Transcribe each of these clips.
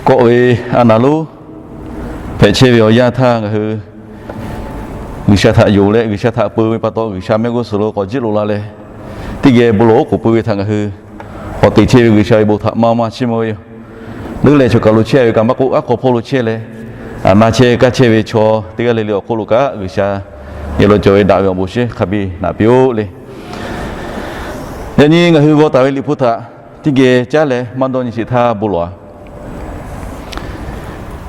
Kawˆ ve a naˍ lonˉ hpehꞈ chehˇ ve awˬ yanˇ htaˇ ngaˬ hui G'uiˬsha htaꞈ yonˍ leh G'uiˬsha htaꞈ peu ve pa taw, G'uiˬsha mehˆ g'uˇ suhˍ lo k'awꞈ jiˇ loꞈ la leh, teˇ geh bon lawˬ oˉ k'oˍ pui ve htaꞈ ngaˬ hui k'awꞈ te chehˇ ve G'uiˬsha ve bon htaꞈ maˇ maˇ chiˇ mvuh ve yoˬ. Leuˉ leh choˬ kaˬ lo chehˇ ve kaꞈ maˇ k'oˆ, aˉ hk'aw hpawˇ lo chehˇ leh, aˬ na chehˇ ve kaˇ chehˇ ve chaw teˇ g'aˇ le le awˬ hk'oˆ lo kaꞈ G'uiˬsha yehˬ lo cawˬ ve daꞈ ve awˬ bon shinˉ hk'a biˇ naꞈ piˇ-oˆ le. Yaꞈ nyi ngaˬ hui g'aw taˍ ve Liꞈ hpu htaꞈ teˇ geh caˉ leh maˇ dawˇ nyi sheˍ htaˇ bon lawˬ-a.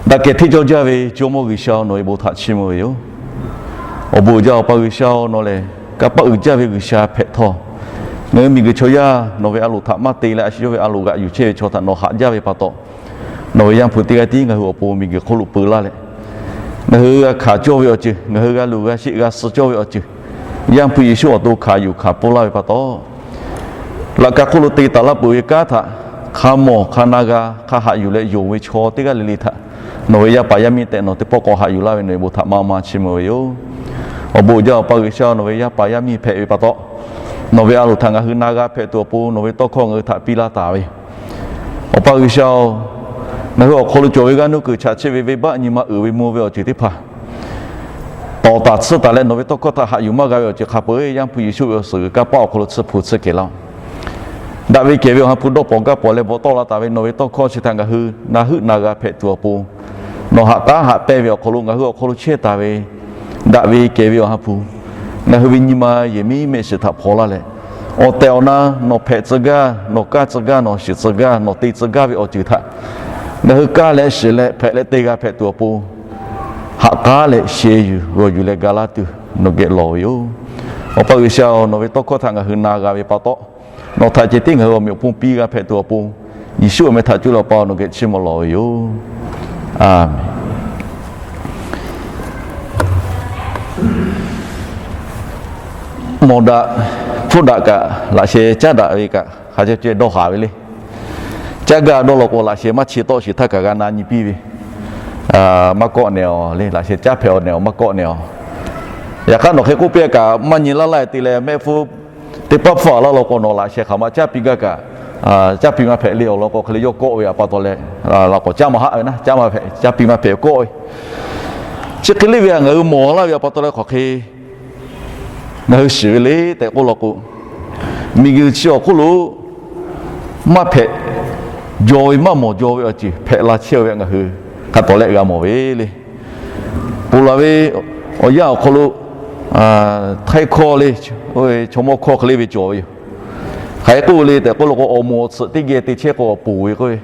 Daꞈ kehˬ hteˇ cawˇ jaˇ ve Jawˇmawˇ G'uiˬsha-oˬ, nawˬ ve bon htaꞈ chiˇ mvuh ve yoˬ. Awˬ bon uiˍ jaˇ Awˬ pa G'uiˬsha-oˬ, nawˬ lehˬ kanˇ paˆ uiˍ jaˇ ve G'uiˬsha hpehꞈ htawˇ, ngaˬ hui miˬguiˬ chaw yaˇ nawˬ ve a loˍ htaꞈ maˇ te leh a shu yawˇ ve a loˍ g'aꞈ yuˬ chehˇ ve chaw htaꞈ nawˬ haꞈ jaˇ ve pa taw, nawˬ ve Yanˇ hpu teˇ g'aˇ tiˉ ngaˬ hui awˬ pon miˬguiˬ hk'oˆ lo peu laˇ leh, ngaˬ hui g'a hkanˍ cawˇ ve awˬ ceuˬ, ngaˬ hui g'a luˬ g'a sheˆ g'a suh cawˇ ve awˬ ceuˬ, Yanˇ hpu Yeˍsuˆ awˬ to hkanˍ yuˬ hkanˍ pfuhˇ laˇ ve pa taw, laꞈ ka hk'oˆ lo te taˍ laˇ peuˬ ve kanˉ htaꞈ hk'a mawˬ hk'a na g'a hk'a haꞈ yuˬ leh yonˍ ve chaw teˇ g'aˇ le le htaꞈ nawˬ ve yaˇ paˍ yaˇ miˇ tehꞈ nawˬ teˇ pawˆ k'awꞈ haꞈ yuˬ laˇ ve nawˬ ve bon htaꞈ maˇ maˇ chiˇ mvuh ve yoˬ. Awˬ bon uiˍ jaˇ Awˬ pa G'uiˬsha, nawˬ ve yaˇ paˍ yaˇ miˇ hpehꞈ ve pa taw, nawˬ ve a loˍ htaꞈ ngaˬ hui na g'a hpehꞈ tuˬ awˬ pon nawˬ ve tawˇ hkawˇ ngaˬ hui htaꞈ piˇ laˇ taˍ ve yoˬ. Awˬ pa G'uiˬsha-oˬ, ngaˬ hui awˬ hk'aw lo cawˬ ve g'aˇ nuˇ kuiˬ chaꞈ chehˇ ve venˇbaˆ nyi ma uiˍ ve mvuh ve awˬ ceuˬ teˇ hpaˍ tawˍ taˍ tsuhˇ taˍ leh nawˬ ve tawˇ hkawˇ htaꞈ haꞈ yuˬ maˇ g'a ve awˬ ceuˬ hk'a peu-eˬ Yanˇ hpu Yeˍsuˆ ve awˬ suhˍ g'uiˬ kanˇ paˆ awˬ hk'aw lo tsuhˇ hpu tsuhˇ kehˬ laˇ-oˬ. Daꞈ ve kehˬ ve Awˬ ha hpu dawˇ pawnˍ gaˇ pawnˍ leh bvuhꞈ tawˆ la taˍ ve nawˬ ve tawˇ hkawˇ chi htaꞈ ngaˬ hui na heuˆ na g'a hpehꞈ tuˬ awˬ pon, nawˬ haꞈ taˉ haꞈ pehnˇ ve awˬ hk'aw lo ngaˬ hui awˬ hk'aw lo chehˇ taˍ ve daꞈ ve kehˬ ve Awˬ ha hpu ngaˬ hui ve nyi ma yehˬ miˉ mehˆ shiˍ htaꞈ hpaw laˇ leh, awˬ tehˬ awˬ na nawˬ hpehꞈ tcuh gaˇ, nawˬ kaˇ tcuh gaˇ, nawˬ shiˍ tcuh gaˇ, nawˬ te tcuh gaˇ ve awˬ ceuˬ htaꞈ ngaˬ hui kaˇ leh shiˍ leh hpehꞈ leh te g'a hpehꞈ tuˬ awˬ pon, haꞈ k'aˉ leh sheh yuˬ g'aw yuˬ leh ga laˇ tuˬ nawˬ geh lawˬ ve yoˬ. Awˬ pa G'uiˬsha-oˬ, nawˬ ve tawˇ hkawˇ htaꞈ ngaˬ hui na g'a ve pa taw, nawˬ htaꞈ ceh tiˉ ngaˬ hui awˬ meꞈ awˬ pon piˇ g'a hpehꞈ tuˬ awˬ pon, Yeˍsuˆ awˬ meh htaꞈ cuˇ leh Awˬ pa nawˬ geh chiˇ mvuh lawˬ ve yoˬ. Aˬ mehˍ. Mawˬ daꞈ hpfuhˇ daꞈ kaꞈ laꞈ sheh caˉ daꞈ ve kaꞈ hk'a ceh ceh dawˇ haˍ ve le. Caˉ gaˇ dawˇ law k'o laꞈ sheh maˇ chi tawˆ sheˍ htaˇ kaꞈ g'a na nyi piˇ ve, maˇ kawˆ nehˬ awˬ le, laꞈ sheh caˉ hpehꞈ awˬ nehˬ awˬ maˇ kawˆ nehˬ awˬ. Yaꞈ hk'aˇ nawˬ hk'e k'oˆ piˇ kaꞈ maˇ nyi laˇ laˇ te leh mehˆ hpfuhˇ teˇ paˉ hpfuhˇ a laˇ law k'o nawˬ laꞈ sheh hk'aˬ ma caˉ piˇ gaˇ kaꞈ, caˉ piˇ maˇ hpehꞈ le awˬ lawn k'o hk'e le yawˇ kawˆ ve a pa taw leh, laꞈ k'awꞈ caˉ maˇ haˆ ve naˉ, caˉ maˇ hpehꞈ, caˉ piˇ maˇ hpehꞈ kawˆ ve. Chi hk'e le ve htaꞈ ngaˬ hui mawˬ laˇ ve a pa taw leh hk'aˬ hk'e ngaˬ hui shiˍ ve le tehꞈ k'oˆ law k'o, miˬguiˬ chi awˬ hk'oˆ lo maˇ hpehꞈ jaw ve maˇ mawˬ jaw ve awˬ ceuˬ hpehꞈ la chehˇ ve ngaˬ hui hk'a tawˍ leh g'a mawˬ ve le. Ponˬ laˬ ve awˬ yanˇ awˬ hk'aw lo htaiˇ hkawˇ le, chaw mawˇ hkawˇ hk'e le ve cawˬ ve yoˬ. Hk'aˬ hk'e k'oˆ ve le tehꞈ k'oˆ law k'o, awˬ moˍ awˬ tsuhꞈ teˇ geh te chehˇ k'o awˬ ponˬ ve k'oˆ ve.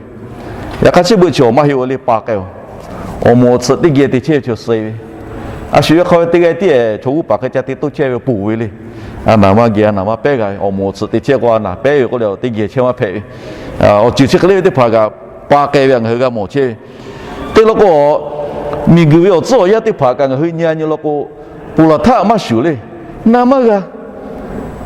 Yaꞈ hk'aˇ chi beuꞈ chi awˬ maˇ heˆ-oˬ le, pa k'ai-oˬ. Awˬ moˍ awˬ tsuhꞈ teˇ geh te chehˇ ve chaw suh ve. A shu yawˇ hk'aˇ ve teˇ g'aˇ tiˉ-ehˍ chaw g'uˇ paˍ hk'e ca te toˇ chehˇ ve ponˬ ve le. A naˍ maˇ geh a naˍ maˇ pehˉ g'a ve, awˬ moˍ awˬ tsuhꞈ te chehˇ k'o a naˍ pehˉ ve k'oˆ leh teˇ geh chehˇ maˇ hpehꞈ ve. Awˬ ceuˬ chi hk'e le ve teˇ hpaˍ kaꞈ pa k'ai ve htaꞈ ngaˬ hui g'a mawˬ chehˇ ve. Te law k'o, miˬguiˬ ve awˬ tcuhˉ awˬ yanˇ teˇ hpaˍ kaꞈ ngaˬ hui nyi a nyi law k'o, ponˬ laˬ htaˇ maˇ shuˍ le. Na maˇ g'a.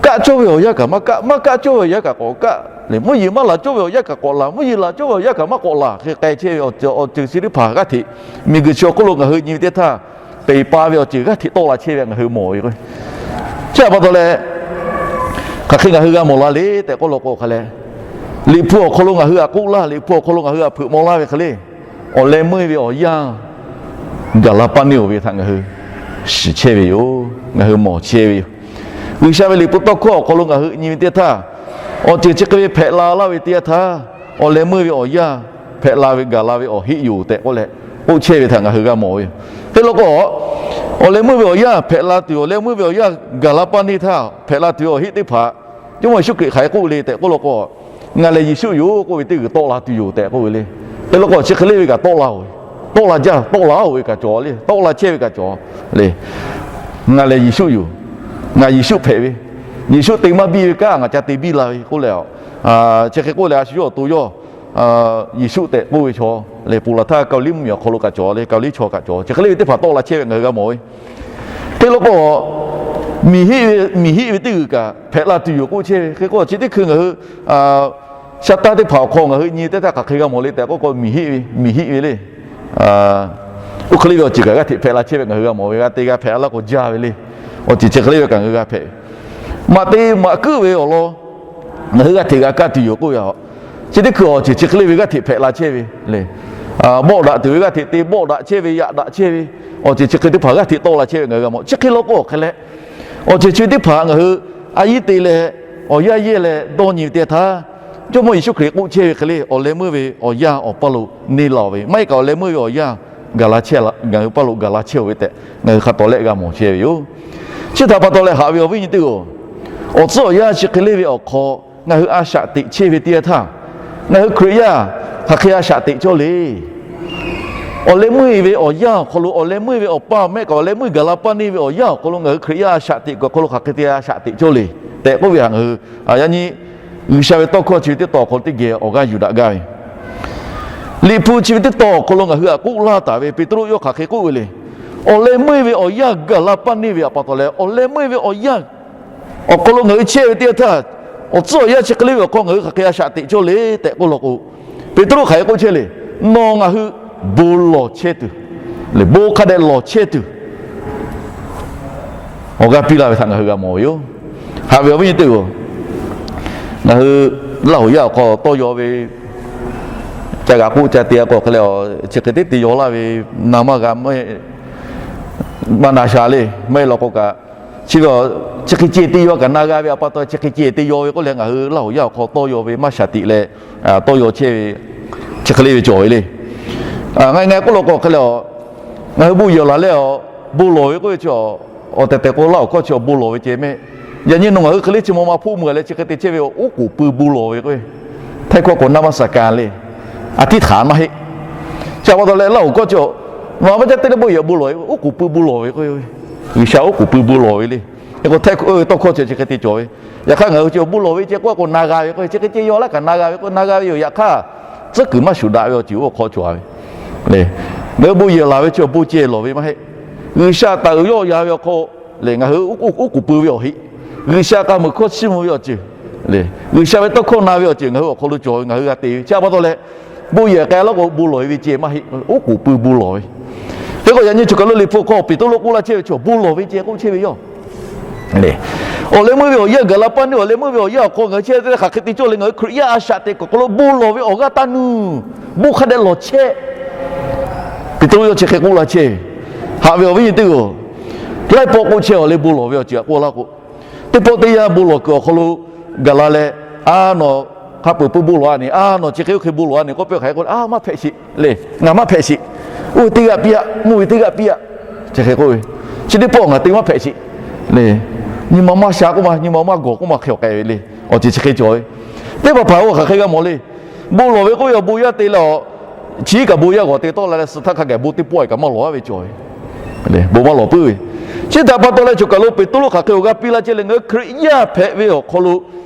Kaˆ cawˇ ve awˬ yanˇ kaꞈ maˇ kaˆ, maˇ kaˆ cawˇ ve awˬ yanˇ kaꞈ k'awꞈ kaˆ le. Mvuhˇ yeˬ maˇ laˬ cawˇ ve awˬ yanˇ kaꞈ k'awꞈ laˬ, mvuhˇ yeˬ laˬ cawˇ ve awˬ yanˇ kaꞈ maˇ k'awꞈ laˬ. Hk'e k'ai chehˇ ve awˬ ceuˬ chi teˇ hpaˍ g'aˇ hteꞈ, miˬguiˬ chi awˬ hk'oˆ lo ngaˬ hui nyi ve teˇ htaˇ, peˬ pa ve awˬ ceuˬ g'aˇ hteꞈ tawˆ la chehˇ ve ngaˬ hui mawˬ ve k'o, chi a pa taw leh, hk'aˬ hk'e ngaˬ hui g'a mawˬ la le tehꞈ k'oˆ law k'o hk'a leh, Liꞈ hpu awˬ hk'aw lo ngaˬ hui htaꞈ k'oˆ laˇ, Liꞈ hpu awˬ hk'aw lo ngaˬ hui htaꞈ hpeuꞈ maw laˇ ve hk'e le, awˬ leh meuˇ ve awˬ yanˇ gaˬ la paˇ neˇ-oˬ ve htaꞈ ngaˬ hui shiˍ chehˇ ve yoˬ. Ngaˬ hui mawˬ chehˇ ve yoˬ. G'uiˬsha ve Liꞈ hpu tawˇ hkawˇ awˬ hk'aw lo ngaˬ hui nyi ve teˇ htaˇ, awˬ ceuˬ chi hk'e ve hpehꞈ la laˇ ve teˇ yanˇ htaˇ, awˬ leh meuˇ ve awˬ yanˇ hpehꞈ la ve gaˬ la ve awˬ heˆ yoˬ tehꞈ k'oˆ leh k'oˆ chehˇ ve htaꞈ ngaˬ hui g'a mawˬ ve yoˬ. Te law k'o, awˬ leh meuˇ ve awˬ yanˇ hpehꞈ la tuˬ, awˬ leh meuˇ ve awˬ yanˇ gaˬ la paˇ neˇ htaˇ hpehꞈ la tuˬ ve awˬ heˆ teˇ hpaˍ Jawˇmawˇ Yeˍsuˆ Hkriꞈ hk'aˬ hk'e k'oˆ le tehꞈ k'oˆ law k'o, ngaˬ lehˬ Yeˍsuˆ yoˬ k'oˆ ve teˇ g'uiˬ tawˆ la tuˬ yoˬ tehꞈ k'oˆ ve le. Te law k'o chi hk'e le ve kaꞈ tawˆ la-oˬ ve, tawˆ la jaˇ, tawˆ la-oˬ ve kaꞈ cawˬ le, tawˆ la chehˇ ve kaꞈ cawˬ le. Ngaˬ lehˬ Yeˍsuˆ yoˬ. Ngaˬ Yeˍsuˆ hpehꞈ ve, Yeˍsuˆ te maˇ biˇ ve kanˉ ngaˬ ca te biˇ la ve k'oˆ leh, chi hk'e k'oˆ leh a shu yawˇ awˬ to yawˇ Yeˍsuˆ tehꞈ k'oˆ ve chaw lehˬ, ponˬ laˬ htaˇ Kaoˍliˇ mvuhˇmiˬ awˬ hk'aw lo kaꞈ cawˬ le, Kaoˍliˇ chaw kaꞈ cawˬ, chi hk'e le ve teˇ hpaˍ tawˆ la chehˇ ve ngaˬ hui g'a mawˬ ve. Te law k'o, miˬ hiˆ ve, miˬ hiˆ ve teˇ g'uiˬ kaꞈ hpehꞈ la tuˬ yoˬ k'oˆ chehˇ ve. Hk'e k'o chi teˇ hkui ngaˬ hui sha taˇ teˇ hpaˍ awˬ hk'aw ngaˬ hui nyi teˇ htaˇ hk'aˬ hk'e g'a mawˬ le tehꞈ k'oˆ k'o, miˬ hiˆ ve, miˬ hiˆ ve le. Oˇ hk'e le ve awˬ ceuˬ kaꞈ g'aˇ hteꞈ hpehꞈ la chehˇ ve ngaˬ hui g'a mawˬ ve, g'a te g'a hpehꞈ la k'o jaˇ ve le. Awˬ ceuˬ chi hk'e le ve kaꞈ ngaˬ hui g'a hpehꞈ ve. Maꞈ te maꞈ kuiˉ ve awˬ lawn ngaˬ hui g'aˇ hteꞈ g'a kaˇ tuˬ yoˬ k'oˆ ve a. Chi teˇ hkui awˬ ceuˬ chi hk'e le ve g'aˇ hteꞈ hpehꞈ la chehˇ ve le. bawˆ daꞈ tuˬ ve g'aˇ hteꞈ te bawˆ daꞈ chehˇ ve, yaꞈ daꞈ chehˇ ve, awˬ ceuˬ chi hk'e teˇ hpaˍ g'aˇ hteꞈ tawˆ la chehˇ ve ngaˬ hui g'a mawˬ. Chi hk'e law k'o awˬ hk'e leh, awˬ ceuˬ chi teˇ hpaˍ ngaˬ hui a yiˉ te leh awˬ yanˇ yehˇ leh dawˇ nyi ve teˇ yanˇ htaˇ, Jawˇmawˇ Yeˍsuˆ Hkriꞈ k'oˆ chehˇ ve hk'e le, awˬ leh meuˇ ve awˬ yanˇ awˬ paˇ lo neˇ laˬ-oˬ ve, maˇ heˆ kaꞈ awˬ leh meuˇ ve awˬ yanˇ gaˬ la chehˇ, ngaˬ hui paˇ lo gaˬ la chehˇ-oˬ ve tehꞈ ngaˬ hui hk'a tawˍ lehˆ g'a mawˬ chehˇ ve yoˬ. Chi htaꞈ pa taw leh haꞈ ve awˬ viˉ nyi teˇ-oˬ, awˬ tcuhˉ awˬ yanˇ chi hk'e le ve awˬ hk'aw ngaˬ hui a shaꞈ teꞈ chehˇ ve teˇ yanˇ htaˇ, ngaˬ hui Hkriꞈ yaˇ hk'aˬ hk'e a shaꞈ teꞈ cawˇ le. Awˬ leh meuˇ ve awˬ yanˇ awˬ hk'aw lo, awˬ leh meuˇ ve awˬ paˇ mehˆ kaꞈ awˬ leh meuˇ gaˬ la paˇ neˇ ve awˬ yanˇ awˬ hk'aw lo ngaˬ hui Hkriꞈ yaˇ a shaꞈ teꞈ kuiˬ awˬ hk'aw lo hk'aˬ hk'e te a shaꞈ teꞈ cawˇ le tehꞈ k'oˆ ve htaꞈ ngaˬ hui yaꞈ nyi G'uiˬsha ve tawˇ hkawˇ chi ve teˇ tawn awˬ hk'aw lo teˇ geh awˬ g'aˇ yuˬ daꞈ gaˇ ve, Liꞈ hpu chi ve teˇ tawn awˬ hk'aw lo ngaˬ hui htaꞈ k'oˆ laˇ taˍ ve Peˍtruˆ yawˇ hk'aˬ hk'e k'oˆ ve le. Awˬ leh meuˇ ve awˬ yanˇ gaˬ la paˇ neˇ ve htaꞈ pa taw leh, awˬ leh meuˇ ve awˬ yanˇ awˬ hk'aw lo ngaˬ hui chehˇ ve teˇ yanˇ htaˇ, awˬ tcuhˉ awˬ yanˇ chi hk'e le ve awˬ hk'aw ngaˬ hui hk'aˬ hk'e a shaꞈ teꞈ cawˇ le tehꞈ k'oˆ law k'o, Peˍtruˆ hk'aˬ hk'e k'oˆ chehˇ le. Nawˬ ngaˬ hui bon lawˬ chehˇ tuˬ, leh bon hk'a dehꞈ lawˬ chehˇ tuˬ awˬ g'aˇ piˇ laˇ ve htaꞈ ngaˬ hui g'a mawˬ ve yoˬ. Haꞈ ve awˬ viˉ nyi teˇ-oˬ, ngaˬ hui Laˇ huˍ yaˇ awˬ hk'aw tawˇ yaw ve, ca g'aꞈ k'oˆ ca te a k'o hk'e leh, chi hk'e teˉ te yaw laˇ ve, na maˇ g'a, maˇ na sha le, maˇ heˆ law k'o kaꞈ, chi ve chi hk'e ceh te yaw kaꞈ na g'a ve htaꞈ pa taw, chi hk'e ceh te yaw ve k'oˆ leh ngaˬ hui Laˇ huˍ yaˇ awˬ hk'aw tawˇ yaw ve maˇ shaˍ tiꞈ leh tawˇ yaw chehˇ ve, chi hk'e le ve cawˬ ve le. Ngaˬ ngaˬ k'oˆ law k'o hk'e leh, ngaˬ hui bon yehˬ laˬ leh awˬ bon lawˬ ve k'oˆ ve chi, awˬ tehˬ tehˬ k'o Laˇ huˍ hkawˇ chi awˬ bon lawˬ ve ceh mehˆ. Yaꞈ nyi nawˬ ngaˬ hui hk'e le chi maw ma hpoˆ meuˬ leh chi hk'e te chehˇ ve oˉ k'oˍ pui bon lawˬ ve k'o, htaiˇ hkawˇ k'o naˇ maˇ saˍ ka le, a tiˉ htaꞈ maˇ heˆ. Chi pa taw leh Laˇ huˍ hkawˇ chi, nawˬ a maˇ caˇ te leh bon yehˬ bon lawˬ ve oˉ k'oˍ pui bon lawˬ ve k'o, G'uiˬsha oˉ k'oˍ pui bon lawˬ ve le. Hk'e k'o htaiˇ hkawˇ tawˇ hkawˇ chi chi hk'e te cawˬ ve. Yaꞈ hk'aˇ ngaˬ hui chi bon lawˬ ve ceh k'oˆ k'o na g'a ve k'o, chi hk'e ceh yaw laˇ kaꞈ na g'a ve k'o, na g'a ve yoˬ. Yaꞈ hk'aˇ tcuhˉ kuiˬ maˇ shuˍ daꞈ ve awˬ ceuˬ oˇ hk'aw cawˬ ve le. Ngaˬ hui bon yehˬ laˬ ve chi awˬ bon ceh lawˬ ve maˇ heˆ. G'uiˬsha taˍ uiˍ yawˇ ya ve awˬ hk'aw lehˬ, ngaˬ hui oˉ k'oˍ pui ve awˬ heˆ, G'uiˬsha k'a muiˬ hkawˇ chiˇ mvuh ve awˬ ceuˬ le, G'uiˬsha ve tawˇ hkawˇ na ve awˬ ceuˬ ngaˬ hui awˬ hk'aw lo cawˬ ve, ngaˬ hui g'a te ve. Chi pa taw leh, bon yehˬ k'ai laˇ k'o bon lawˬ ve ceh maˇ heˆ, oˉ k'oˍ pui bon lawˬ ve. Hk'e k'o yaꞈ nyi choˬ kaˬ lo Liꞈ hpu hk'aw Peˍtruˆ k'oˆ laˇ chehˇ ve chi bon lawˬ ve ceh k'oˆ chehˇ ve yoˬ. Awˬ leh meuˇ ve awˬ yanˇ gaˬ la paˇ neˇ, awˬ leh meuˇ ve awˬ yanˇ awˬ hk'aw ngaˬ hui chehˇ ve teˇ hk'aˬ hk'e te cawˇ le, ngaˬ hui Hkriꞈ yaˇ a shaꞈ teꞈ kuiˬ awˬ hk'aw lo bon lawˬ ve awˬ g'aˇ taˇ nuˬ, bon hk'a dehꞈ lawˬ chehˇ. Peˍtruˆ yawˇ chi hk'e k'oˆ laˇ chehˇ ve. Haꞈ ve awˬ viˉ nyi teˇ-oˬ, laiˉ pawˆ k'oˆ chehˇ awˬ leh bon lawˬ ve awˬ ceuˬ k'oˆ laˇ k'o, teˇ pawˆ teˇ yanˇ bon lawˬ kuiˬ awˬ hk'aw lo gaˬ la leh, a, nawˬ hk'a peuˬ pui bon lawˬ a ne, a, nawˬ chi hk'e oˇ hk'e bon lawˬ a ne k'oˆ piˇ hk'aˬ hk'e k'oˆ le, a, maˇ hpehꞈ sheˍ le, ngaˬ maˇ hpehꞈ sheˍ. Oˇ ve teˇ g'aˇ piˇ aꞈ, mvuhˇ ve teˇ g'aˇ piˇ aꞈ, chi hk'e k'oˆ ve. Chi teˇ pawˆ ngaˬ te maˇ hpehꞈ sheˍ le. Nyi ma maˇ sha k'oˆ ma, nyi ma maˇ gawˬ k'oˆ ma hk'e awˬ k'ai ve le. Awˬ ceuˬ chi hk'e cawˬ ve. Teˇ hpaˍ hpaˍ oˇ hk'aˬ hk'e g'a mawˬ le. Bon lawˬ ve k'oˆ ve awˬ bon yaˇ te leh, chi kaꞈ bon yaˇ g'awˬ te tawˆ la leh suh htaˇ hk'a gaˬ bon teˇ pawˆ kaꞈ maˇ lawˬ a ve cawˬ ve. Bon maˇ lawˬ puiˉ ve. Chi htaꞈ pa taw leh choˬ kaˬ lo Peˍtruˆ hk'aˬ hk'e awˬ g'aˇ piˇ laˇ chehˇ le, ngaˬ hui Hkriꞈ yaˇ hpehꞈ ve awˬ hk'aw lo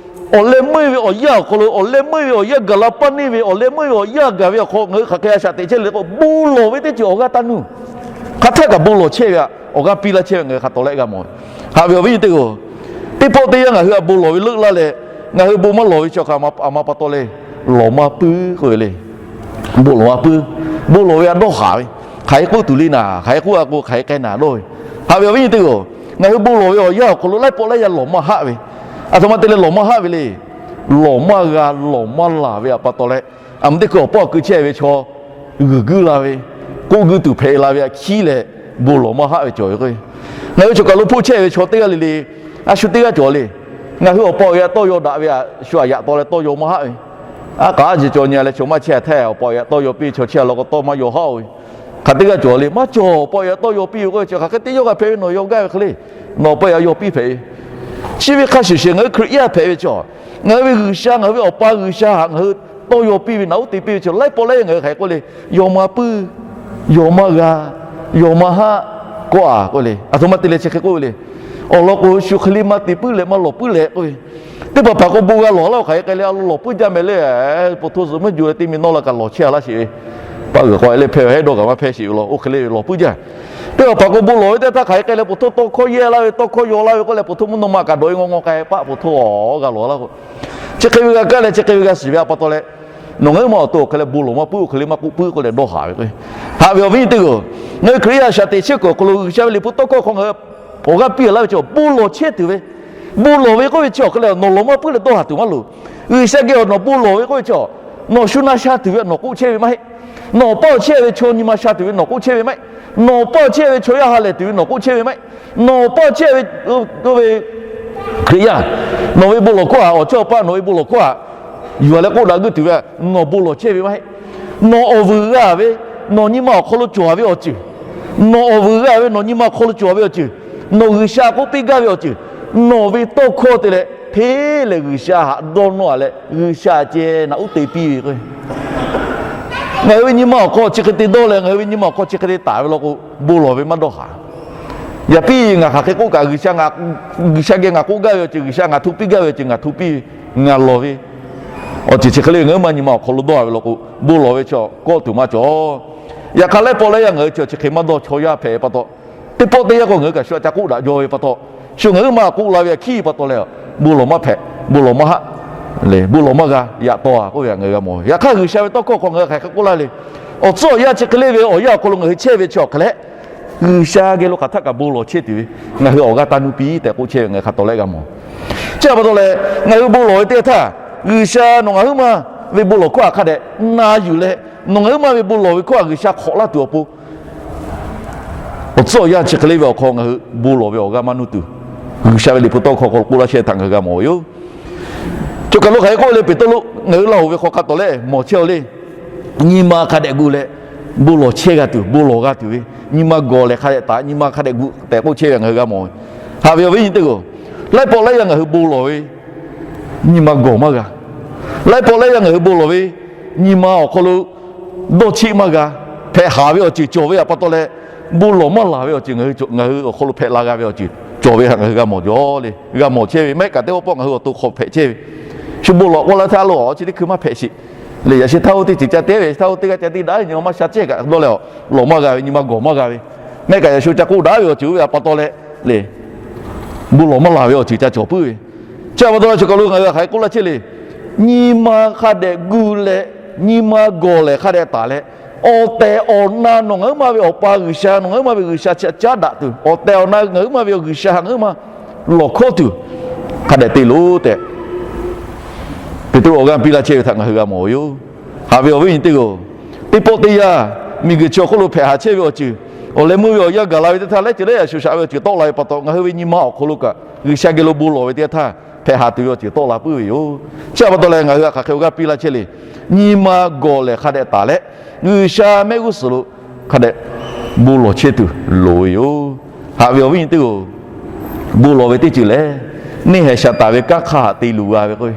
awˬ leh meuˇ ve awˬ yanˇ awˬ hk'aw lo, awˬ leh meuˇ ve awˬ yanˇ gaˬ la paˇ neˇ ve, awˬ leh meuˇ ve awˬ yanˇ gaˬ ve awˬ hk'aw ngaˬ hui hk'aˬ hk'e a shaꞈ teꞈ chehˇ le k'o, bon lawˬ ve teˇ ceuˬ awˬ g'aˇ taˇ nuˬ. Hk'aˬ htaˇ kaꞈ bon lawˬ chehˇ ve htaꞈ awˬ g'aˇ piˇ laˇ chehˇ ve ngaˬ hui hk'a tawˍ leh g'a mawˬ. Haꞈ ve awˬ viˉ nyi teˇ-oˬ, teˇ pawˆ teˇ yanˇ ngaˬ hui a bon lawˬ ve leuˆ laˇ leh, ngaˬ hui bon maˇ lawˬ ve chi hk'aˬ ma pa taw le, lawˬ maˇ puiˉ k'oˆ ve le. Bon lawˬ maˇ puiˉ. Bon lawˬ ve a dawˇ haˍ ve, hk'aˬ hk'e k'oˆ tuˬ le naˍ, hk'aˬ hk'e k'oˆ a k'o hk'aˬ hk'e k'ai naˍ dawˇ ve. Haꞈ ve awˬ viˉ nyi teˇ-oˬ, ngaˬ hui bon lawˬ ve awˬ yanˇ awˬ hk'aw lo laiˉ pawˆ laiˉ yaˇ lawˬ maˇ haˆ ve, aˬ htoꞈ ma te leh lawˬ maˇ haˆ ve le. Lawˬ maˇ g'a, lawˬ maˇ laˬ ve htaꞈ pa taw leh, aˬ mvuhˇ teˇ hkui awˬ pawˆ keu chehˇ ve chaw g'uiˬ guiˇ la ve, k'oˆ guiˇ tuˬ hpehꞈ la ve htaꞈ hkiˉ leh bon lawˬ maˇ haˆ ve cawˬ ve k'o, ngaˬ hui choˬ kaˬ lo hpoˆ chehˇ ve chaw teˇ g'aˇ le le, a shu teˇ g'aˇ cawˬ le. Ngaˬ hui awˬ pa awˬ yaꞈ tawˇ yaw daꞈ ve htaꞈ shu aꞈ yaꞈ taw leh tawˇ yaw maˇ haˆ ve, a k'aˉ jeˬ cawˬ nyi leh chaw maˇ chehˇ htaˇ, awˬ pa awˬ yaꞈ tawˇ yaw piˇ ve chaw chehˇ law k'o tawˇ maˇ yaw haˆ-oˬ ve, hk'aˬ teˇ g'aˇ cawˬ le. Maˇ cawˬ, awˬ pa awˬ yaꞈ tawˇ yaw piˇ ve k'o, chi hk'aˬ hk'e teˇ yawˇ g'a hpehꞈ ve, nawˬ yaw gaˇ ve hk'e le. Nawˬ awˬ pa awˬ yaꞈ yaw piˇ hpehꞈ ve. Chi ve hk'a shuˍ shuˍ ngaˬ hui Hkriꞈ yaˇ hpehꞈ ve chaw, ngaˬ hui ve G'uiˬsha, ngaˬ hui ve Awˬ pa G'uiˬsha htaꞈ ngaˬ hui tawˇ yaw piˇ ve, naꞈ uˉ te piˇ ve chaw laiˉ pawˆ laiˉ yaˇ ngaˬ hui hk'aˬ hk'e k'oˆ le, yaw maˇ puiˉ, yaw maˇ g'a, yaw maˇ haˆ k'oˆ a k'oˆ le. Aˬ htoꞈ ma te leh chi hk'e k'oˆ ve le. Awˬ lawn k'o shu hk'e le maˇ te puiˉ leh maˇ lawˬ puiˉ leh k'oˆ ve, teˇ hpaˍ hpaˍ k'o bon g'a lawˬ laˇ-oˬ hk'aˬ hk'e k'ai le, a lo lawˬ puiˉ jaˇ meh le. Paˍ htoˇ zuhꞈ meuˇ juˬ leh teˇ mi nawˇ la kaꞈ lawˬ chehˇ a laˇ sheˍ ve, paˆ g'uiˬ k'aw e leh hpehˇ ve hehˉ dawˇ kaꞈ maˇ hpehˇ sheˍ ve law, oˇ hk'e le lawˬ puiˉ jaˇ. Teˇ hpaˍ hpaˍ k'o bon lawˬ ve teˇ htaˇ hk'aˬ hk'e k'ai leh, paˍ htoˇ tawˇ hkawˇ yehˇ laˇ ve, tawˇ hkawˇ yaw laˇ ve k'oˆ leh, paˍ htoˇ mvuhˇ naw ma kaꞈ dawꞈ e ngaw ngaw k'ai, paˆ paˍ htoˇ g'a lawˬ laˇ k'o, chi hk'e ve g'a kaˇ leh chi hk'e ve g'a shiˍ ve htaꞈ pa taw leh, nawˬ ngaˬ hui ma awˬ to awˬ hk'e leh bon lawˬ maˇ puiˉ, oˇ hk'e le maˇ k'oˆ puiˉ k'oˆ leh dawˇ haˍ ve k'o, haꞈ ve awˬ viˉ nyi teˇ g'aˇ, ngaˬ hui Hkriꞈ yaˇ a shaꞈ teꞈ chehˇ kuiˬ awˬ hk'aw lo G'uiˬsha ve liꞈ hpu tawˇ hkawˇ hk'aw ngaˬ hui awˬ g'aˇ piˇ laˇ ve chaw bon lawˬ chehˇ tuˬ ve, bon lawˬ ve k'oˆ ve chi awˬ hk'e leh nawˬ lawˬ maˇ puiˉ leh dawˇ haˍ tuˬ maˇ loˍ. G'uiˬsha geh awˬ nawˬ bon lawˬ ve k'oˆ ve chi awˬ Nawˬ shu na sha tuˬ ve nawˬ k'oˆ chehˇ ve maˇ heˆ. Nawˬ paˇ chehˇ ve chaw nyi ma sha tuˬ ve nawˬ k'oˆ chehˇ ve maˇ heˆ. Nawˬ paˇ chehˇ ve chaw yaˇ ha lehˬ tuˬ ve nawˬ k'oˆ chehˇ ve maˇ heˆ. Nawˬ paˇ chehˇ ve, oˇ ve Hkriꞈ yaˇ, nawˬ ve bon lawˬ hkawˇ htaꞈ, awˬ chawˇ awˬ paˆ nawˬ ve bon lawˬ hkawˇ htaꞈ yuˬ leh k'oˆ daꞈ guˇ tuˬ ve htaꞈ nawˬ bon lawˬ chehˇ ve maˇ heˆ. Nawˬ awˬ vuiˬ g'a ve, nawˬ nyi ma awˬ hk'aw lo cawˬ ve awˬ ceuˬ, nawˬ awˬ vuiˬ g'a ve, nawˬ nyi ma awˬ hk'aw lo cawˬ ve awˬ ceuˬ, nawˬ G'uiˬsha k'oˆ piˇ gaˇ ve awˬ ceuˬ, nawˬ ve tawˇ hkawˇ te leh hteˇ lehˬ G'uiˬsha htaꞈ dawˇ nawˇ-a leh G'uiˬsha ceh naꞈ uˉ te piˇ ve k'o, ngaˬ hui ve nyi ma awˬ hk'aw chi hk'e te dawˇ leh ngaˬ hui ve nyi ma awˬ hk'aw chi hk'e te taˍ ve law k'o, bon lawˬ ve maˇ dawˇ haˍ. Yaꞈ piˇ ngaˬ hk'aˬ hk'e k'oˆ kaꞈ, G'uiˬsha ngaˬ, G'uiˬsha geh ngaˬ k'oˆ gaˇ ve awˬ ceuˬ, G'uiˬsha ngaˬ hto piˇ gaˇ ve awˬ ceuˬ ngaˬ hto piˇ ve, ngaˬ lawˬ ve awˬ ceuˬ chi hk'e le ngaˬ hui ma nyi ma awˬ hk'aw lo dawˇ ve law k'o, bon lawˬ ve chi kawˆ tuˬ maˇ cawˬ. Yaꞈ hk'aˇ laiˉ pawˆ laiˉ yaˇ ngaˬ hui chi chi hk'e maˇ dawˇ, chaw yaˇ hpehꞈ ve pa taw, teˇ pawˆ teˇ yanˇ k'o ngaˬ hui kaꞈ shu ca k'oˆ daꞈ jaw ve pa taw, shu ngaˬ hui ma k'oˆ la ve htaꞈ hkiˉ pa taw leh, bon lawˬ maˇ hpehꞈ, bon lawˬ maˇ haˆ, bon lawˬ maˇ g'a, yaꞈ taw-a k'oˆ ve htaꞈ ngaˬ hui g'a mawˬ. Yaꞈ hk'aˇ G'uiˬsha ve tawˇ hkawˇ hk'aw ngaˬ hui hk'aˬ hk'e k'oˆ laˇ le. Awˬ tcuhˉ awˬ yanˇ chi hk'e le ve awˬ yanˇ awˬ hk'aw lo ngaˬ hui chehˇ ve chi awˬ hk'e leh, G'uiˬsha geh lo hk'aˬ htaˆ kaꞈ bon lawˬ chehˇ tuˬ ve ngaˬ hui awˬ g'aˇ taˇ nuˇ piˇ tehꞈ k'oˆ chehˇ ve ngaˬ hui hk'a tawˍ leh g'a mawˬ. Chi htaꞈ pa taw leh, ngaˬ hui bon lawˬ ve teˇ yanˇ htaˇ, G'uiˬsha nawˬ ngaˬ huiˉ ma ve bon lawˬ hkawˇ htaꞈ hk'a dehꞈ na yuˬ leh, nawˬ ngaˬ huiˉ ma ve bon lawˬ ve hkawˇ htaꞈ G'uiˬsha hk'awꞈ laˇ tuˬ awˬ pon, awˬ tcuhˉ awˬ yanˇ chi hk'e le ve awˬ hk'aw ngaˬ hui bon lawˬ ve awˬ g'aˇ maˇ nuˇ tuˬ, G'uiˬsha ve Liꞈ hpu tawˇ hkawˇ hk'aw lo k'oˆ laˇ chehˇ htaꞈ ngaˬ hui g'a mawˬ ve yoˬ. Choˬ kaˬ lo hk'aˬ hk'e k'oˆ le, Peˍtruˆ ngaˬ hui laˇ hoꞈ ve hk'aw hk'a tawˍ leh mawˬ chehˇ-aw le. Nyi ma hk'a dehꞈ gu leh bon lawˬ chehˇ g'a tuˬ, bon lawˬ g'a tuˬ ve, nyi ma gawˬ lehˬ hk'a dehꞈ taˍ, nyi ma hk'a dehꞈ gu tehꞈ k'oˆ chehˇ ve ngaˬ hui g'a mawˬ ve. Haꞈ ve awˬ viˉ nyi teˇ g'aˇ-oˬ, laiˉ pawˆ laiˉ yaˇ ngaˬ hui bon lawˬ ve nyi ma gawˬ maˇ g'a. Laiˉ pawˆ laiˉ yaˇ ngaˬ hui bon lawˬ ve nyi ma awˬ hk'aw lo dawˇ cheˆ maˇ g'a. Hpehꞈ haˍ ve awˬ ceuˬ cawˬ ve htaꞈ pa taw leh, bon lawˬ maˇ laˬ ve awˬ ceuˬ ngaˬ hui awˬ hk'aw lo hpehꞈ la g'a ve awˬ ceuˬ cawˬ ve htaꞈ ngaˬ hui g'a mawˬ jaw le. G'a mawˬ chehˇ ve maˇ heˆ kaꞈ, teˇ pawˆ pawˆ ngaˬ hui awˬ to hk'aw hpehꞈ chehˇ ve, shu bon lawˬ k'oˆ laˇ htaˇ lo awˬ chi teˇ hkui maˇ hpehꞈ sheˍ le. Yaꞈ sheh htaˇ oˇ teˇ ceuˬ ca te ve, yaꞈ sheh htaˇ oˇ teˇ g'aˇ ca te daꞈ ve nyi ma maˇ sha cehˇ kaꞈ dawˇ leh, lawˬ maˇ g'a ve, nyi ma gawˬ maˇ g'a ve, maˇ heˆ kaꞈ yaꞈ shu ca k'oˆ daꞈ ve awˬ ceuˬ oˇ ve htaꞈ pa taw leh le, bon lawˬ maˇ laˬ ve awˬ ceuˬ ca cawˬ puiˉ ve. Chi htaꞈ pa taw leh choˬ kaˬ lo ngaˬ hui hk'aˬ hk'e k'oˆ laˇ chehˇ le. Nyi ma hk'a dehꞈ gu leh, nyi ma gawˬ lehˬ hk'a dehꞈ taˍ leh, awˬ tehˬ awˬ na nawˬ ngaˬ huiˉ ma ve Awˬ pa G'uiˬsha, nawˬ ngaˬ huiˉ ma ve G'uiˬsha chi htaꞈ caˉ daꞈ tuˬ, awˬ tehˬ awˬ na ngaˬ huiˉ ma ve G'uiˬsha ngaˬ huiˉ ma lawˬ hkawˇ tuˬ hk'a dehꞈ te loˬ tehꞈ, Peˍtruˆ awˬ g'aˇ piˇ laˇ chehˇ ve htaꞈ ngaˬ hui g'a mawˬ ve yoˬ. Haꞈ ve awˬ viˉ nyi teˇ g'aˇ-oˬ, teˇ pawˆ teˇ yanˇ miˬguiˬ chi awˬ hk'oˆ lo hpehꞈ haˍ chehˇ ve awˬ ceuˬ, awˬ leh meuˇ ve awˬ yanˇ gaˬ la ve teˇ htaˇ, laiˉ ceuˬ laiˉ yaꞈ shuˍ shaꞈ ve awˬ ceuˬ tawˆ la ve pa taw, ngaˬ hui ve nyi ma awˬ hk'aw lo kaꞈ G'uiˬsha geh lo bon lawˬ ve teˇ yanˇ htaˇ, hpehꞈ haˍ tuˬ ve awˬ ceuˬ tawˆ la puiˉ ve yoˬ. Chi htaꞈ pa taw leh ngaˬ hui htaꞈ hk'aˬ hk'e awˬ g'aˇ piˇ laˇ chehˇ le. Nyi ma gawˬ lehˬ hk'a dehꞈ taˍ leh, G'uiˬsha mehˆ g'uˇ suhˍ lo hk'a dehꞈ bon lawˬ chehˇ tuˬ loˍ ve yoˬ. Haꞈ ve awˬ viˉ nyi teˇ g'aˇ-oˬ, bon lawˬ ve teˇ ceuˬ lehˬ, neˇ haiˬ shaˍ taˍ ve kanˉ hk'aˇ htaꞈ te luˬ g'a ve k'o,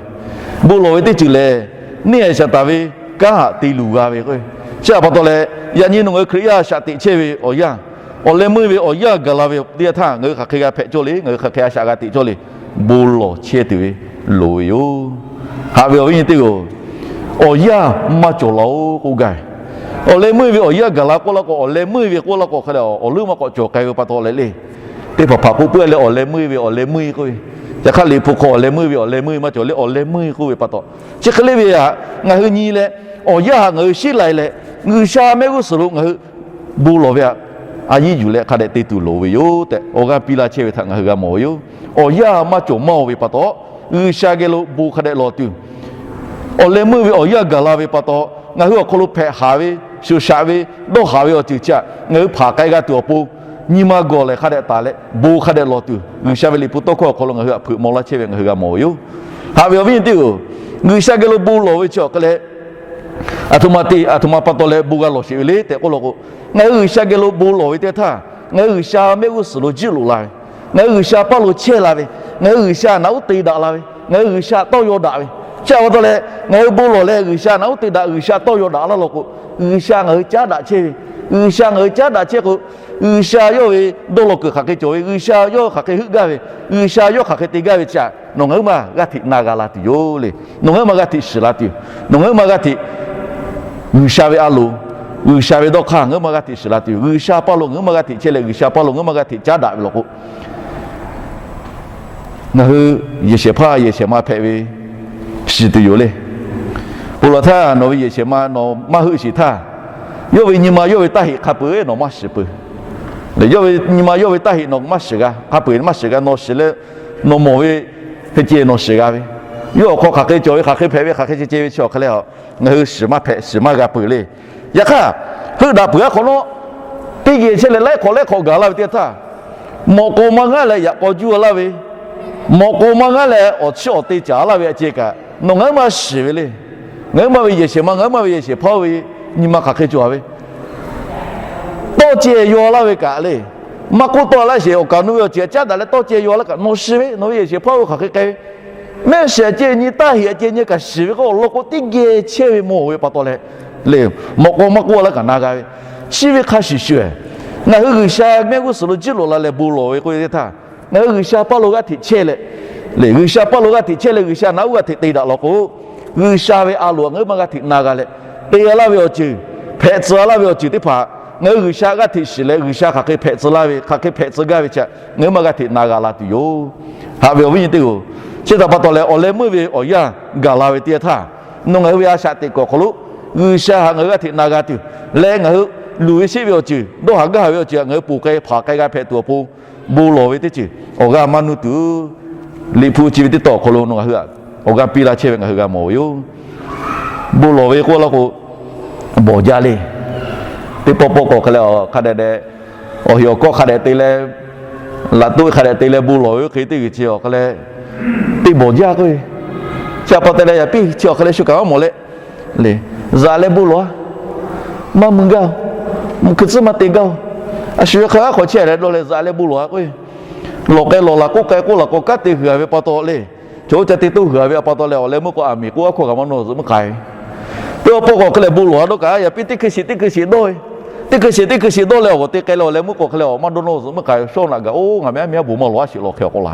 bon lawˬ ve teˇ ceuˬ lehˬ, neˇ haiˬ shaˍ taˍ ve kanˉ htaꞈ te luˬ g'a ve k'o, chi htaꞈ pa taw leh, yaꞈ nyi nawˬ ngaˬ hui Hkriꞈ yaˇ shaꞈ teꞈ chehˇ ve awˬ yanˇ, awˬ leh meuˇ ve awˬ yanˇ gaˬ la ve teˇ yanˇ htaˇ, ngaˬ hui hk'aˬ hk'e g'a hpehꞈ cawˇ le, ngaˬ hui hk'aˬ hk'e a shaꞈ g'a teꞈ cawˇ le. Bon lawˬ chehˇ tuˬ ve loˍ ve yoˬ. Haꞈ ve awˬ viˉ nyi teˇ g'aˇ-oˬ, awˬ yanˇ maˇ cawˬ la-oˬ k'oˆ gaˇ ve, awˬ leh meuˇ ve awˬ yanˇ gaˬ la k'oˆ laˇ k'o, awˬ leh meuˇ ve k'oˆ laˇ k'o hk'a leh awˬ leuˉ maˇ k'awꞈ cawˬ k'ai ve pa taw leh le. Teˇ hpaˍ hpaˍ k'oˆ puiˉ leh awˬ leh meuˇ ve awˬ leh meuˇ k'oˆ ve, yaꞈ hk'aˇ Liꞈ hpu hk'aw awˬ leh meuˇ ve awˬ leh meuˇ maˇ cawˬ le, awˬ leh meuˇ k'oˆ ve pa taw, chi hk'e le ve htaꞈ ngaˬ hui nyi leh, awˬ yanˇ htaꞈ ngaˬ hui shiˉ lai leh, G'uiˬsha mehˆ g'uˇ suhˍ lo ngaˬ hui bon lawˬ ve htaꞈ a yiˇ yuˬ leh hk'a dehꞈ te tuˬ loˍ ve yoˬ tehꞈ, awˬ g'aˇ piˇ laˇ chehˇ ve htaꞈ ngaˬ hui g'a mawˬ ve yoˬ. Awˬ yanˇ maˇ cawˬ maˇ-oˬ ve pa taw, G'uiˬsha geh lo bon hk'a dehꞈ lawˬ tuˬ, awˬ leh meuˇ ve awˬ yanˇ gaˬ la ve pa taw, ngaˬ hui awˬ hk'aw lo hpehꞈ haˍ ve, shuˍ shaꞈ ve, dawˇ haˍ ve awˬ ceuˬ chi htaꞈ ngaˬ hui hpanˍ k'ai g'a tuˬ awˬ pon, nyi ma gawˬ lehˬ hk'a dehꞈ taˍ leh bon hk'a dehꞈ lawˬ tuˬ, G'uiˬsha ve Liꞈ hpu tawˇ hkawˇ awˬ hk'aw lo ngaˬ hui htaꞈ hpeuꞈ maw laˇ chehˇ ve ngaˬ hui g'a mawˬ ve yoˬ. Haꞈ ve awˬ viˉ nyi teˇ g'aˇ-oˬ, G'uiˬsha geh lo bon lawˬ ve chi awˬ hk'e leh, aˬ htoꞈ ma te, aˬ htoꞈ ma pa taw leh bon g'a lawˬ sheˍ ve le tehꞈ k'oˆ law k'o, ngaˬ hui G'uiˬsha geh lo bon lawˬ ve teˇ htaˇ, ngaˬ hui G'uiˬsha mehˆ g'uˇ suhˍ lo jiˇ loꞈ la ve, ngaˬ hui G'uiˬsha paˇ lo chehˇ la ve, ngaˬ hui G'uiˬsha naꞈ uˉ te daꞈ la ve, ngaˬ hui G'uiˬsha tawˇ yaw daꞈ ve, chi htaꞈ pa taw leh ngaˬ hui bon lawˬ leh G'uiˬsha naꞈ uˉ te daꞈ, G'uiˬsha tawˇ yaw daꞈ laˇ law k'o, G'uiˬsha ngaˬ hui caˉ daꞈ chehˇ ve, G'uiˬsha ngaˬ hui caˉ daꞈ chehˇ k'o, G'uiˬsha yawˇ ve dawˇ law kuiˬ hk'aˬ hk'e cawˬ ve, G'uiˬsha yawˇ hk'aˬ hk'e heuˆ gaˇ ve, G'uiˬsha yawˇ hk'aˬ hk'e te gaˇ ve chi htaꞈ nawˬ ngaˬ huiˉ ma g'aˇ hteꞈ na g'a la tuˬ yoˬ le. Nawˬ ngaˬ huiˉ ma g'aˇ hteꞈ shiˍ la tuˬ, nawˬ ngaˬ huiˉ ma g'aˇ hteꞈ G'uiˬsha ve a loˍ, G'uiˬsha ve dawˇ hk'aˇ ngaˬ huiˉ ma g'aˇ hteꞈ shiˍ la tuˬ, G'uiˬsha paˇ lo ngaˬ huiˉ ma g'aˇ hteꞈ chehˇ leh G'uiˬsha paˇ lo ngaˬ huiˉ ma g'aˇ hteꞈ caˉ daꞈ ve law k'o, ngaˬ hui yehˬ shehˍ hpaˇ yehˬ shehˍ ma hpehꞈ ve shiˍ tuˬ yoˬ le. Ponˬ laˬ htaˇ nawˬ ve yehˬ shehˍ ma nawˬ maˇ heuˆ sheˍ htaˇ, yawˇ ve nyi ma yawˇ ve taˇ heꞈ hk'a peu-eˬ nawˬ maˇ shiˍ peuˬ. Yawˇ ve nyi ma yawˇ ve taˇ heꞈ nawˬ maˇ shiˍ g'a, hk'a peu-eˬ maˇ shiˍ g'a, nawˬ shiˍ leh nawˬ mawˬ ve hk'e ceh nawˬ shiˍ g'a ve, Yawˇ awˬ hk'aw hk'aˬ hk'e cawˬ ve, hk'aˬ hk'e hpehꞈ ve, hk'aˬ hk'e ceh ceh ve chi awˬ hk'aˬ le, ngaˬ hui shiˍ maˇ hpehꞈ, shiˍ maˇ g'a peuˬ le. Yaꞈ hk'aˇ, heuˆ daꞈ peuˬ aˉ hk'awꞈ nawˉ, teˇ geh chehˇ leh laiˉ hk'awꞈ laiˉ hk'awꞈ gaˬ la ve teˇ htaˇ, mawꞈ k'aw maˇ g'aˇ leh yaꞈ k'aw juˇ laˇ ve, mawꞈ k'aw maˇ g'aˇ leh awˬ chiˇ awˬ te caˍ laˇ ve a ceh kaꞈ, nawˬ ngaˬ hui maˇ shiˍ ve le. Ngaˬ hui maˇ ve yehˬ shehˍ ma, ngaˬ hui maˇ ve yehˬ shehˍ hpaˇ oˇ ve nyi ma hk'aˬ hk'e cawˬ ve, tawˇ ceh yaw laˇ ve kaꞈ le. Maˇ k'oˆ tawˆ laˇ sheˍ, awˬ kaˍ nu ve awˬ ceuˬ caˉ daꞈ leh tawˇ ceh yaw laˇ kaꞈ, nawˬ shiˍ ve, nawˬ ve yehˬ shehˍ hpaˇ oˇ ve hk'aˬ hk'e k'ai ve, mehˆ shiˍ a ceh nyi, taˇ heˍ a ceh nyi kaꞈ shiˍ ve k'o, awˬ lawn k'o teˇ geh chehˇ ve mawˬ ve pa taw leh, le, mawꞈ k'aw maˇ k'oˆ laˇ kaꞈ na g'a ve, chi ve hk'a shuˍ shuˍ, ngaˬ hui G'uiˬsha mehˆ g'uˇ suhˍ lo jiˇ loꞈ la leh bon lawˬ ve k'oˆ ve teˇ htaˇ, ngaˬ hui G'uiˬsha paˇ lo g'aˇ hteꞈ chehˇ leh, le, G'uiˬsha paˇ lo g'aˇ hteꞈ chehˇ leh G'uiˬsha naꞈ uˉ g'aˇ hteꞈ te daꞈ law k'o, G'uiˬsha ve a loˍ ngaˬ hui maˇ g'aˇ hteꞈ na g'a leh, te g'a laˇ ve awˬ ceuˬ, hpehꞈ tcuh laˇ ve awˬ ceuˬ teˇ hpaˍ, ngaˬ hui G'uiˬsha g'aˇ hteꞈ shiˍ leh G'uiˬsha hk'aˬ hk'e hpehꞈ tcuh laˇ ve, hk'aˬ hk'e hpehꞈ tcuh gaˇ ve chi ngaˬ hui maˇ g'aˇ hteꞈ na g'a la tuˬ yoˬ. Haꞈ ve awˬ viˉ nyi teˇ-oˬ, chi htaꞈ pa taw leh awˬ leh meuˇ ve awˬ yanˇ gaˬ la ve teˇ yanˇ htaˇ, nawˬ ngaˬ hui ve a shaꞈ teꞈ kuiˬ awˬ hk'aw lo G'uiˬsha htaꞈ ngaˬ hui g'aˇ hteꞈ na g'a tuˬ leh, ngaˬ hui luˬ ve sheˆ ve awˬ ceuˬ, dawˇ haˍ gaˇ haˍ ve awˬ ceuˬ htaꞈ ngaˬ hui ponˬ k'ai hpanˍ k'ai g'a hpehꞈ tuˬ awˬ pon, bon lawˬ ve teˇ ceuˬ awˬ g'aˇ maˇ nuˇ tuˬ, Liꞈ hpu chi ve teˇ tawn awˬ hk'aw lo nawˬ ngaˬ hui htaꞈ awˬ g'aˇ piˇ laˇ chehˇ ve ngaˬ hui g'a mawˬ ve yoˬ. Bon lawˬ ve k'oˆ laˇ k'o, bawˬ jaˇ le. Teˇ pawˆ pawˆ k'awꞈ hk'e leh, hk'a dehꞈ dehꞈ, awˬ heꞈ awˬ kawˆ hk'a dehꞈ te leh, laꞈ toˆ hk'a dehꞈ te leh bon lawˬ ve oˇ hk'e teˇ g'uiˬ chi awˬ hk'e leh, teˇ bawˬ jaˇ k'oˆ ve. Chi htaꞈ pa taw leh yaꞈ piˇ chi awˬ hk'e leh shu kaꞈ maˇ mawˬ leh, le, zaꞈ leh bon lawˬ-a. Maˇ mui gaˇ-oˬ. Mvuhˇ hkui tcuhˉ maˇ te gaˇ-oˬ. A shu ve hk'a g'aˇ hk'awꞈ chehˇ leh dawˇ leh zaꞈ leh bon lawˬ-a k'oˆ ve. Lawˬ k'ai lawˬ laˬ k'oˆ k'ai k'oˆ laˬ k'o kanˉ te huiˍ-a ve pa taw le, chaw oˇ ca te toˇ huiˍ-a ve pa taw leh awˬ leh meuˇ k'o aˬ miˍ k'oˆ aˉ hkawˇ kaꞈ maˇ nawˇ zuhꞈ meuˇ k'ai ve. Teˇ pawˆ pawˆ k'awꞈ hk'e leh bon lawˬ-a dawˇ kaꞈ yaꞈ piˇ teˇ hkui shiˍ teˇ hkui shiˍ dawˇ ve, teˇ hkui shiˍ teˇ hkui shiˍ dawˇ leh awˬ g'awˬ te k'ai leh awˬ leh meuˇ k'awꞈ hk'e leh awˬ maˇ dawˇ nawˇ zuhꞈ meuˇ k'ai ve. Shawˉ naꞈ gaˬ oˇ ngaˬ meh aˉ miˇ aˉ bon maˇ lawˬ-a sheˍ law hk'e awˬ k'o la.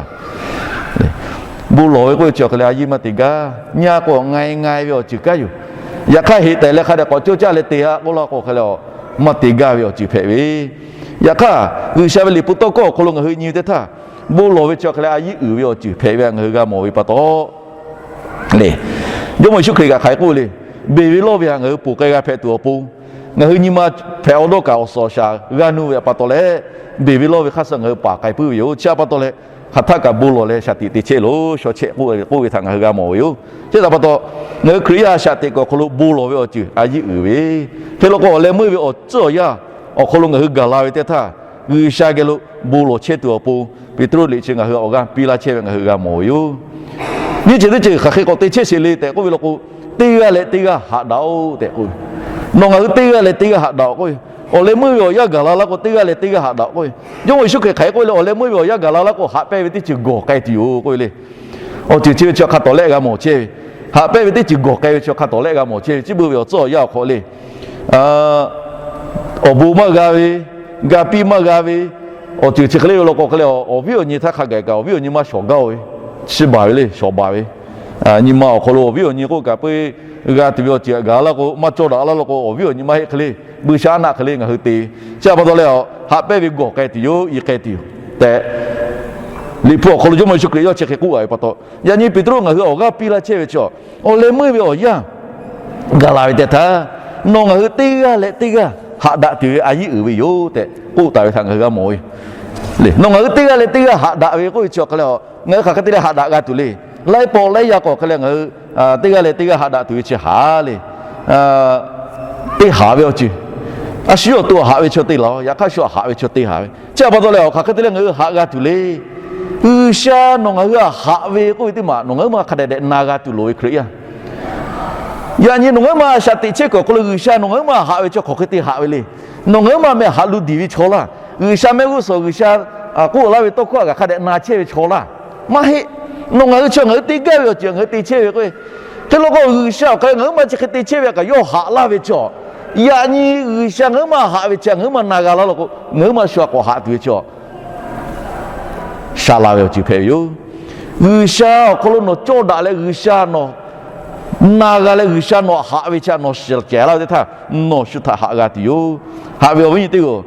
Bon lawˬ ve k'oˆ ve chi awˬ hk'e leh a yiˇ maˇ te gaˇ. Nyi-a k'o ngai ngai ve awˬ ceuˬ kaˉ yoˬ. Yaꞈ hk'aˇ heꞈ tehˬ leh hk'a dehꞈ k'awꞈ cawˇ caˇ leh te-a k'oˆ laˇ k'o hk'e leh awˬ maˇ te gaˇ ve awˬ ceuˬ hpehꞈ ve. Yaꞈ hk'aˇ G'uiˬsha ve liꞈ hpu tawˇ hkawˇ awˬ hk'aw lo ngaˬ hui nyi ve teˇ htaˇ, bon lawˬ ve chi awˬ hk'e leh a yiˇ uiˍ ve awˬ ceuˬ hpehꞈ ve htaꞈ ngaˬ hui g'a mawˬ ve pa taw le, Jawˇmawˇ Yeˍsuˆ Hkriꞈ kaꞈ hk'aˬ hk'e k'oˆ ve le, beˬ ve lawˇ ve htaꞈ ngaˬ hui ponˬ k'ai g'a hpehꞈ tuˬ awˬ pon, ngaˬ hui nyi ma hpehꞈ-aw dawˇ kaꞈ awˬ suhˍ awˬ shaˍ g'a nuˇ ve pa taw leh, beˬ ve lawˇ ve hk'aˇ suh ngaˬ hui paˍ k'ai puiˉ ve yoˬ. Chi htaꞈ pa taw leh, hk'aˬ htaˆ kaꞈ bon lawˬ leh shaˍ tiꞈ te chehˇ loˬ, shaw chehˇ k'oˆ ve htaꞈ ngaˬ hui g'a mawˬ ve yoˬ. Chi htaꞈ pa taw, ngaˬ hui Hkriꞈ yaˇ a shaꞈ teꞈ kuiˬ awˬ hk'aw lo bon lawˬ ve awˬ ceuˬ a yiˇ uiˍ ve, hk'e law k'o awˬ leh meuˇ ve awˬ tcuhˉ awˬ yanˇ awˬ hk'aw lo ngaˬ hui gaˬ la ve teˇ htaˇ, G'uiˬsha geh lo bon lawˬ chehˇ tuˬ awˬ pon, Peˍtruˆ liꞈ chi ngaˬ hui awˬ g'aˇ piˇ laˇ chehˇ ve ngaˬ hui g'a mawˬ ve yoˬ. Nyiˇ ceuˬ teˇ ceuˬ hk'aˬ hk'e k'awꞈ te chehˇ sheˍ le tehꞈ k'oˆ ve law k'o, teˇ g'aˇ leh teˇ g'aˇ haꞈ daꞈ-oˬ tehꞈ k'oˆ ve. Nawˬ ngaˬ hui teˇ g'aˇ leh teˇ g'aˇ haꞈ daꞈ k'oˆ ve, awˬ leh meuˇ ve awˬ yanˇ gaˬ la laˇ k'o teˇ g'aˇ leh teˇ g'aˇ haꞈ daꞈ k'oˆ ve. Jawˇmawˇ Yeˍsuˆ Hkriꞈ hk'aˬ hk'e k'oˆ ve le, awˬ leh meuˇ ve awˬ yanˇ gaˬ la laˇ k'o haꞈ pehnˇ ve teˇ ceuˬ gawˬ k'ai tuˬ yoˬ k'oˆ ve le. Awˬ ceuˬ chi ve chi hk'a tawˍ lehˆ g'a mawˬ chehˇ ve, haꞈ pehnˇ ve teˇ ceuˬ gawˬ k'ai ve chi hk'a tawˍ lehˆ g'a mawˬ chehˇ ve, chi beuꞈ ve awˬ tcuhˉ awˬ yanˇ awˬ hk'aw le, awˬ bon maˇ g'a ve, ga piˇ maˇ g'a ve, awˬ ceuˬ chi hk'e le ve law k'o hk'e le, awˬ viˉ awˬ nyi htaˇ hk'a gaˬ kaꞈ awˬ viˉ awˬ nyi maˇ shawˍ gaˇ-oˬ ve, chi baˬ ve le, shawˍ baˬ ve. Nyi ma awˬ hk'aw lo awˬ viˉ awˬ nyi k'oˆ kaꞈ peuˬ, g'a tuˬ ve awˬ ceuˬ gaˬ laˇ k'o, maˇ cawˇ daꞈ laˇ law k'o, awˬ viˉ awˬ nyi maˇ heˆ hk'e le, buiˇshaˆaˉnaˆ hk'e le ngaˬ hui te. Chi htaꞈ pa taw leh, haꞈ pehnˇ ve gawˬ k'ai tuˬ yoˬ, i k'ai tuˬ yoˬ tehꞈ, Liꞈ hpu awˬ hk'aw lo Jawˇmawˇ Yeˍsuˆ Hkriꞈ yawˇ chi hk'e k'oˆ laˇ ve pa taw, yaꞈ nyi Peˍtruˆ ngaˬ hui awˬ g'aˇ piˇ laˇ chehˇ ve chi, awˬ leh meuˇ ve awˬ yanˇ gaˬ la ve teˇ htaˇ, nawˬ ngaˬ hui teˇ g'aˇ leh teˇ g'aˇ haꞈ daꞈ tuˬ ve a yiˇ uiˍ ve yoˬ tehꞈ k'oˆ taˍ ve htaꞈ ngaˬ hui g'a mawˬ ve. Nawˬ ngaˬ hui teˇ g'aˇ leh teˇ g'aˇ haꞈ daꞈ ve k'oˆ ve chi awˬ hk'e leh, ngaˬ hui hk'aˬ hk'e te leh haꞈ daꞈ g'a tuˬ le. Laiˉ pawˆ laiˉ yaˇ k'awꞈ hk'e leh ngaˬ hui teˇ g'aˇ leh teˇ g'aˇ haꞈ daꞈ tuˬ ve chi haꞈ le. Te haꞈ ve awˬ ceuˬ, a shu yawˇ to haꞈ ve chaw te laˬ, yaꞈ hk'aˇ shu haꞈ ve chaw te haꞈ ve. Chi htaꞈ pa taw leh awˬ hk'aˬ hk'e te leh ngaˬ hui haꞈ g'a tuˬ le. G'uiˬsha nawˬ ngaˬ hui htaꞈ haꞈ ve k'oˆ ve teˇ maˬ nawˬ ngaˬ hui maˇ hk'a dehꞈ dehꞈ na g'a tuˬ loˍ ve Hkriꞈ yaˇ. Yaꞈ nyi nawˬ ngaˬ hui maˇ shaꞈ teꞈ chehˇ kuiˬ awˬ hk'aw lo G'uiˬsha nawˬ ngaˬ hui maˇ haꞈ ve chi hk'aˬ hk'e te haꞈ ve le. Nawˬ ngaˬ hui maˇ meh haꞈ lu diˬ ve chaw laˇ. G'uiˬsha mehˆ g'uˇ suhˍ G'uiˬsha k'oˆ laˇ ve tawˇ hkawˇ htaꞈ kaꞈ hk'a dehꞈ na chehˇ ve chaw laˇ. Maˇ heˆ. Nawˬ ngaˬ hui chi ngaˬ hui te gaˇ ve awˬ ceuˬ ngaˬ hui te chehˇ ve k'o, hk'e law k'o G'uiˬsha awˬ hk'aw ngaˬ hui maˇ chi hk'e te chehˇ ve kaꞈ yawˇ haꞈ laˇ ve chaw. Yaꞈ nyi G'uiˬsha ngaˬ hui maˇ haꞈ ve chi ngaˬ hui maˇ na g'a laˇ law k'o, ngaˬ hui maˇ shu a k'awꞈ haꞈ tuˬ ve chaw shaˍ laˬ ve awˬ ceuˬ hpehꞈ ve yoˬ. G'uiˬsha awˬ hk'aw lo nawˬ cawˇ daꞈ leh G'uiˬsha nawˬ na g'a leh G'uiˬsha nawˬ haꞈ ve chi nawˬ shiˍ kehˬ laˇ ve teˇ htaˇ, nawˬ shu htaꞈ haꞈ g'a tuˬ yoˬ. Haꞈ ve awˬ viˉ nyi teˇ g'aˇ,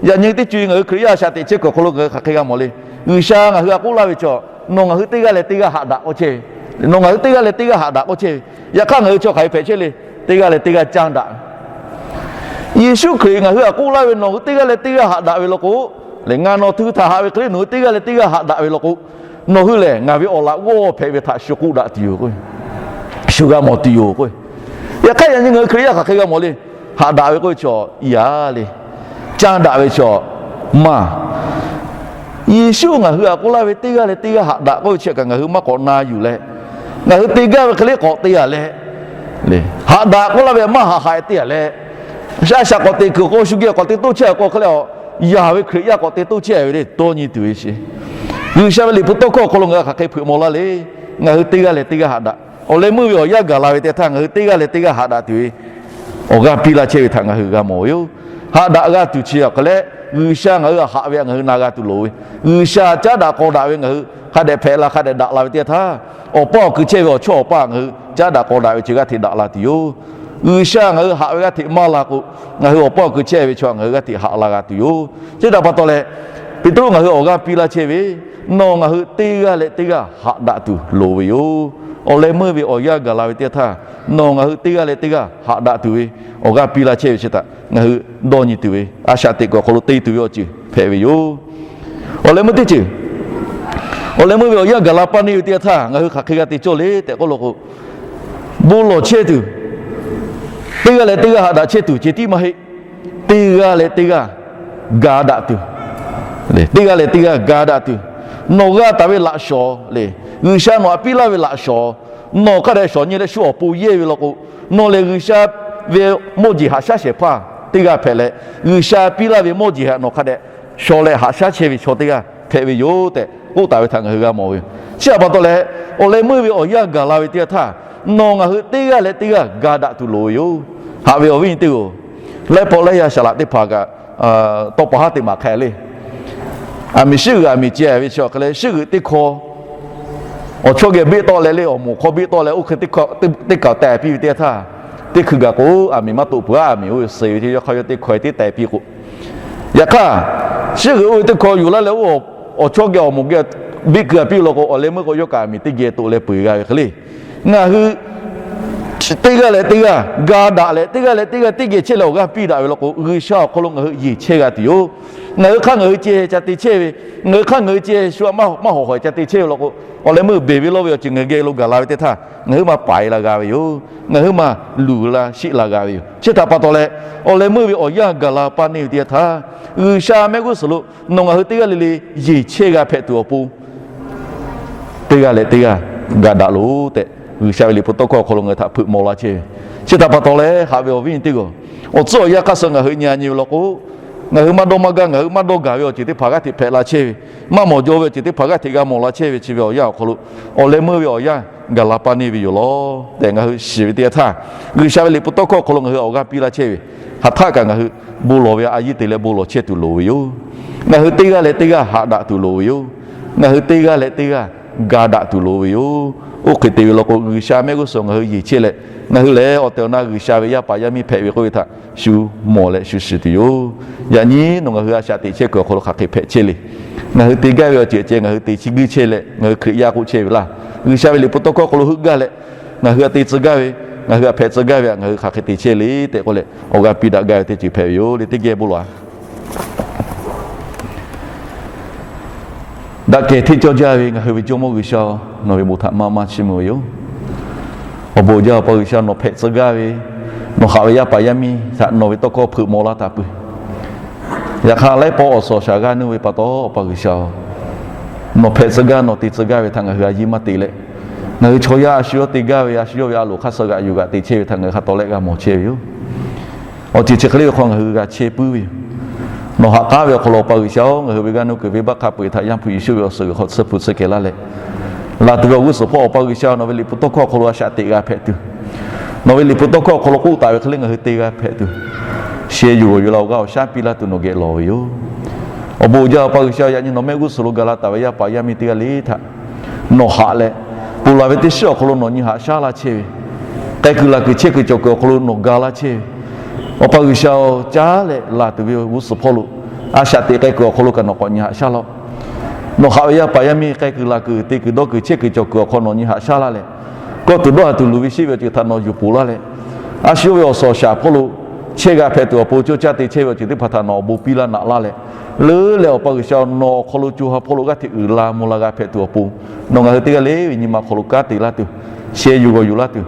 yaꞈ nyi teˇ co-e ngaˬ hui Hkriꞈ yaˇ shaꞈ teꞈ chehˇ kuiˬ awˬ hk'aw lo ngaˬ hui hk'aˬ hk'e g'a mawˬ le. G'uiˬsha ngaˬ hui htaꞈ k'oˆ laˇ ve chaw, nawˬ ngaˬ hui teˇ g'aˇ leh teˇ g'aˇ haꞈ daꞈ k'oˆ chehˇ ve. Nawˬ ngaˬ hui teˇ g'aˇ leh teˇ g'aˇ haꞈ daꞈ k'oˆ chehˇ ve. Yaꞈ hk'aˇ ngaˬ hui chaw hk'aˬ hk'e hpehꞈ chehˇ le. Teˇ g'aˇ leh teˇ g'aˇ caˇ daꞈ ve Yeˍsuˆ Hkriꞈ ngaˬ hui htaꞈ k'oˆ laˇ ve nawˬ hui teˇ g'aˇ leh teˇ g'aˇ haꞈ daꞈ ve law k'o, lehˬ ngaˬ nawˬ hui htaꞈ haꞈ ve hk'e le nawˬ hui teˇ g'aˇ leh teˇ g'aˇ haꞈ daꞈ ve law k'o, Nawˬ hui lehˬ ngaˬ ve awˬ laꞈ g'awˇ hpehꞈ ve htaꞈ shu k'oˆ daꞈ tuˬ yoˬ k'o, shu g'a mawˬ tuˬ yoˬ k'o. Yaꞈ hk'aˇ yaꞈ nyi ngaˬ hui Hkriꞈ yaˇ hk'aˬ hk'e g'a mawˬ le. Haꞈ daꞈ ve k'oˆ ve chaw yaˇ le, caˇ daꞈ ve chaw maˇ. Yeˍsuˆ ngaˬ hui htaꞈ k'oˆ laˇ ve teˇ g'aˇ leh teˇ g'aˇ haꞈ daꞈ k'oˆ ve chi kaꞈ ngaˬ hui maˇ k'awꞈ na yuˬ leh, ngaˬ hui te gaˇ ve hk'e le k'awꞈ te a leh, haꞈ daꞈ k'oˆ laˇ ve maˇ haꞈ haꞈ te a leh, a shaꞈ k'awꞈ teꞈ kuiˬ k'o shu geh k'awꞈ te toˇ chehˇ k'o hk'e le, yaˍ ve Hkriꞈ yaˇ k'awꞈ te toˇ chehˇ ve le dawˇ nyi tuˬ ve chi. G'uiˬsha ve liꞈ hpu tawˇ hkawˇ awˬ hk'aw lo ngaˬ hui hk'aˬ hk'e hpeuꞈ maw laˇ le. Ngaˬ hui teˇ g'aˇ leh teˇ g'aˇ haꞈ daꞈ, awˬ leh meuˇ ve awˬ yanˇ gaˬ la ve teˇ htaˇ ngaˬ hui teˇ g'aˇ leh teˇ g'aˇ haꞈ daꞈ tuˬ ve awˬ g'aˇ piˇ laˇ chehˇ ve htaꞈ ngaˬ hui g'a mawˬ ve yoˬ. Haꞈ daꞈ g'a tuˬ chi awˬ hk'e leh, G'uiˬsha ngaˬ hui haꞈ ve htaꞈ ngaˬ hui na g'a tuˬ loˍ ve, G'uiˬsha caˉ daꞈ k'aw daꞈ ve ngaˬ hui hk'a dehꞈ hpehꞈ la hk'a dehꞈ daꞈ la ve teˇ htaˇ, awˬ paˇ awˬ kui chehˇ ve awˬ chawˇ awˬ paˇ ngaˬ hui caˉ daꞈ k'aw daꞈ ve chi g'aˇ hteꞈ daꞈ la tuˬ yoˬ. G'uiˬsha ngaˬ hui haꞈ ve g'aˇ hteꞈ maˇ la k'o, ngaˬ hui awˬ paˇ awˬ kui chehˇ ve chaw ngaˬ hui g'aˇ hteꞈ haꞈ la g'a tuˬ yoˬ. Chi htaꞈ pa taw leh, Peˍtruˆ ngaˬ hui awˬ g'aˇ piˇ laˇ chehˇ ve, nawˬ ngaˬ hui teˇ g'aˇ leh teˇ g'aˇ haꞈ daꞈ tuˬ loˍ ve yoˬ. Awˬ leh meuˇ ve awˬ yanˇ gaˬ la ve teˇ htaˇ, nawˬ ngaˬ hui teˇ g'aˇ leh teˇ g'aˇ haꞈ daꞈ tuˬ ve awˬ g'aˇ piˇ laˇ chehˇ ve chi htaꞈ ngaˬ hui dawˇ nyi tuˬ ve a shaꞈ teꞈ kuiˬ awˬ hk'aw lo te tuˬ ve awˬ ceuˬ hpehꞈ ve yoˬ. Awˬ leh meuˇ teˇ ceuˬ, awˬ leh meuˇ ve awˬ yanˇ gaˬ la paˇ neˇ ve teˇ htaˇ ngaˬ hui hk'aˬ hk'e g'a te cawˇ le tehꞈ k'oˆ law k'o, bon lawˬ chehˇ tuˬ, teˇ g'aˇ leh teˇ g'aˇ haꞈ daꞈ chehˇ tuˬ ceh tiˉ maˇ heˆ. Teˇ g'aˇ leh teˇ g'aˇ ga daꞈ tuˬ, teˇ g'aˇ leh teˇ g'aˇ ga daꞈ tuˬ, nawˬ g'a taˍ ve laꞈ shawˍ le, G'uiˬsha nawˬ htaꞈ piˇ laˇ ve laꞈ shawˍ, nawˬ hk'a dehꞈ shawˍ nyi leh shu awˬ pon yehˇ ve law k'o, nawˬ lehˬ G'uiˬsha ve mawˇ jeˬ haꞈ shaˉ shehˍ hpaˇ teˇ g'aˇ hpehꞈ leh, G'uiˬsha piˇ laˇ ve mawˇ jeˬ htaꞈ nawˬ hk'a dehꞈ shawˍ leh haꞈ shaˉ chehˇ ve chaw teˇ g'aˇ hpehꞈ ve yoˬ tehꞈ k'oˆ taˍ ve htaꞈ ngaˬ hui g'a mawˬ ve yoˬ. Chi htaꞈ pa taw leh, awˬ leh meuˇ ve awˬ yanˇ gaˬ la ve teˇ g'aˇ htaˇ, nawˬ ngaˬ hui teˇ g'aˇ leh teˇ g'aˇ ga daꞈ tuˬ loˍ ve yoˬ. Haꞈ ve awˬ viˉ awˬ nyi teˇ-oˬ, laiˉ pawˆ laiˉ yaˇ saˍ laꞈ teˇ hpaˍ kaꞈ tawˇ pa haˉ teꞈ maˍ hk'a le. Aˬ miˍ shiˉ g'uiˬ aˬ miˍ ceh ve chi awˬ hk'e leh, shiˉ g'uiˬ teˇ hkawˇ awˬ chawˇ geh beˆ tawˆ leh le, awˬ moˍ hk'aw beˆ tawˆ leh oˇ hk'e teˇ kaˬ teh piˇ ve teˇ htaˇ, teˇ hkui gaˬ k'o aˬ miˍ maˇ toꞈ peuˬ, aˬ miˍ oˇ ve suh ve teˇ yawˇ hk'a yawˇ teˇ hkawˇ teˇ teh piˇ k'o, yaꞈ hk'aˇ, shiˉ g'uiˬ oˇ ve teˇ hkawˇ yuˬ laˇ leh, awˬ chawˇ geh awˬ moˍ geh beˆ keu a piˇ law k'o, awˬ leh meuˇ k'o yawˇ kaꞈ aˬ miˍ teˇ geh toꞈ leh peuˬ g'a ve hk'e le. Ngaˬ hui teˇ g'aˇ leh teˇ g'aˇ ga daꞈ leh, teˇ g'aˇ leh teˇ g'aˇ teˇ geh chehˇ leh awˬ g'aˇ piˇ daꞈ ve law k'o, G'uiˬsha awˬ hk'aw lo ngaˬ hui yeˬ chehˇ g'a tuˬ yoˬ. Ngaˬ hui hk'aˇ ngaˬ hui ceh ca te chehˇ ve, ngaˬ hui hk'aˇ ngaˬ hui ceh shu a maˇ hawˍ hawˍ ca te chehˇ ve law k'o, awˬ leh meuˇ beˬ ve lawˇ ve awˬ ceuˬ ngaˬ hui geh lo gaˬ la ve teˇ htaˇ, ngaˬ hui maˇ paiˍ la g'a ve yoˬ. Ngaˬ hui maˇ luˬ la sheˆ la g'a ve yoˬ. Chi htaꞈ pa taw leh, awˬ leh meuˇ ve awˬ yanˇ gaˬ la paˇ neˇ ve teˇ htaˇ, G'uiˬsha mehˆ g'uˇ suhˍ lo nawˬ ngaˬ hui teˇ g'aˇ le le yeˬ chehˇ g'a hpehꞈ tuˬ awˬ pon, teˇ g'aˇ leh teˇ g'aˇ ga daꞈ loˬ tehꞈ, G'uiˬsha ve liꞈ hpu tawˇ hkawˇ awˬ hk'aw lo ngaˬ hui htaꞈ hpeuꞈ maw la chehˇ ve. Chi htaꞈ pa taw leh, haꞈ ve awˬ viˉ awˬ nyi teˇ g'aˇ, awˬ tcuhˉ awˬ yanˇ hk'aˇ suh ngaˬ hui nyi a nyi ve law k'o, ngaˬ hui maˇ dawˇ maˇ gaˇ, ngaˬ hui maˇ dawˇ gaˬ ve awˬ ceuˬ teˇ hpaˍ g'aˇ hteꞈ hpehꞈ la chehˇ ve, maˇ mawˬ jaw ve awˬ ceuˬ teˇ hpaˍ g'aˇ hteꞈ g'a mawˬ la chehˇ ve chi ve awˬ yanˇ awˬ hk'aw lo, awˬ leh meuˇ ve awˬ yanˇ gaˬ la paˇ neˇ ve yoˬ law tehꞈ ngaˬ hui shiˍ ve teˇ htaˇ, G'uiˬsha ve liꞈ hpu tawˇ hkawˇ awˬ hk'aw lo ngaˬ hui awˬ g'aˇ piˇ laˇ chehˇ ve, hk'aˬ htaˆ kaꞈ ngaˬ hui bon lawˬ ve a yiˇ te leh bon lawˬ chehˇ tuˬ loˍ ve yoˬ. Ngaˬ hui teˇ g'aˇ leh teˇ g'aˇ haꞈ daꞈ tuˬ loˍ ve yoˬ. Ngaˬ hui teˇ g'aˇ leh teˇ g'aˇ ga daꞈ tuˬ loˍ ve yoˬ. Oˇ hk'e te ve law k'o, G'uiˬsha mehˆ g'uˇ suhˍ ngaˬ hui yeˬ chehˇ leh, ngaˬ hui lehˬ awˬ tehˬ awˬ na G'uiˬsha ve yaˇ paˍ yaˇ miˇ hpehꞈ ve k'oˆ ve htaꞈ shu mawˬ leh shu shiˍ tuˬ yoˬ. Yaꞈ nyi nawˬ ngaˬ hui a shaꞈ teꞈ chehˇ kuiˬ awˬ hk'aw lo hk'aˬ hk'e hpehꞈ chehˇ le. Ngaˬ hui te gaˇ ve awˬ ceuˬ ceh ngaˬ hui te chi guiˇ chehˇ leh, ngaˬ hui Hkriꞈ yaˇ k'oˆ chehˇ ve laˇ. G'uiˬsha ve liꞈ hpu tawˇ hkawˇ hk'aw lo heuˆ gaˇ leh, ngaˬ hui a te tcuh gaˇ ve, ngaˬ hui a hpehꞈ tcuh gaˇ ve htaꞈ ngaˬ hui hk'aˬ hk'e te chehˇ le tehꞈ k'oˆ leh, awˬ g'aˇ piˇ daꞈ gaˇ ve teˇ ceuˬ hpehꞈ ve yoˬ le. Teˇ geh bon lawˬ-a. Daꞈ kehˬ hteˇ cawˇ jaˇ ve ngaˬ hui ve Jawˇmawˇ G'uiˬsha-oˬ, nawˬ ve bon htaꞈ maˇ maˇ chiˇ mvuh ve yoˬ. Awˬ bon uiˍ jaˇ, Awˬ pa G'uiˬsha, nawˬ hpehꞈ tcuh gaˇ ve, nawˬ haꞈ ve yaˇ paˍ yaˇ miˇ htaꞈ nawˬ ve tawˇ hkawˇ hpeuꞈ maw laˇ taˍ peuˬ. Yaꞈ hk'aˇ, laiˉ pawˆ awˬ suhˍ awˬ shaˍ g'aˇ nuˇ ve pa taw, Awˬ pa G'uiˬsha-oˬ, nawˬ hpehꞈ tcuh gaˇ, nawˬ te tcuh gaˇ ve htaꞈ ngaˬ hui a yiˇ maˇ te leh, ngaˬ hui chaw yaˇ a shu yawˇ te gaˇ ve, a shu yawˇ ve a loˍ hk'aˇ suh g'aꞈ yuˬ g'aꞈ te chehˇ ve htaꞈ ngaˬ hui hk'a tawˍ lehˆ g'a mawˬ chehˇ ve yoˬ. Awˬ ceuˬ chi hk'e le ve hk'aw ngaˬ hui g'a chehˇ puiˉ ve yoˬ. Nawˬ haꞈ k'aˉ ve awˬ hk'aw lo, Awˬ pa G'uiˬsha-oˬ, ngaˬ hui ve g'aˇ nuˇ kuiˬ venˇbaˆ hk'a peu-eˬ htaꞈ Yaˇ hpu Yeˍsuˆ ve awˬ suhˍ g'uiˬ hk'aw tsuhˇ hpu tsuhˇ kehˬ laˇ leh, laˬ tuˬ ve awˬ g'uˇ suhˍ hpawˇ, Awˬ pa G'uiˬsha, nawˬ ve liꞈ hpu tawˇ hkawˇ awˬ hk'aw lo a shaꞈ teꞈ g'a hpehꞈ tuˬ, nawˬ ve liꞈ hpu tawˇ hkawˇ awˬ hk'aw lo k'oˆ taˍ ve hk'e le ngaˬ hui te g'a hpehꞈ tuˬ, sheh yuˬ g'awˬ yuˬ la awˬ g'aˇ awˬ shaˉ piˇ laˇ tuˬ nawˬ geh lawˬ ve yoˬ. Awˬ bon uiˍ jaˇ, Awˬ pa G'uiˬsha, yaꞈ nyi nawˬ mehˆ g'uˇ suhˍ lo gaˬ la taˍ ve yaˇ paˍ yaˇ miˇ teˇ g'aˇ le htaꞈ nawˬ haꞈ leh, ponˬ laˬ ve teˇ shiˉ awˬ hk'aw lo nawˬ nyi haꞈ shaˉ laˇ chehˇ ve, k'ai kuiˬ laˬ kuiˬ chehˇ kuiˬ cawˬ kuiˬ awˬ hk'aw lo nawˬ ga laˇ chehˇ ve, Awˬ pa G'uiˬsha-oˬ, caˉ leh laˬ tuˬ ve awˬ g'uˇ suhˍ hpawˇ lo a shaꞈ teꞈ k'ai kuiˬ awˬ hk'aw lo kaꞈ nawˬ k'awꞈ nyi haꞈ shaˉ laˇ-oˆ. Nawˬ haꞈ ve yaˇ paˍ yaˇ miˇ k'ai kuiˬ laˬ kuiˬ, te kuiˬ dawˇ kuiˬ, chehˇ kuiˬ cawˬ kuiˬ awˬ hk'aw nawˬ nyi haꞈ shaˉ laˇ leh, kawˇ tuˬ dawˇ ha tuˬ luˬ ve sheˆ ve awˬ ceuˬ htaꞈ nawˬ yuˬ poˬ laˇ leh, a shu yawˇ ve awˬ suhˍ awˬ shaˍ hpawˇ lo chehˇ g'a hpehꞈ tuˬ awˬ pon, coˇ caˇ te chehˇ ve awˬ ceuˬ teˇ hpaˍ htaꞈ nawˬ awˬ bon piˇ laˇ naꞈ laˇ leh, leuˉ leh Awˬ pa G'uiˬsha nawˬ awˬ hk'aw lo co ha hpawˇ lo g'aˇ hteꞈ uiˍ la mvuh la g'a hpehꞈ tuˬ awˬ pon, nawˬ ngaˬ hui teˇ g'aˇ le ve nyi ma awˬ hk'aw lo kanˉ te laˇ tuˬ, sheh yuˬ g'awˬ yuˬ laˇ tuˬ,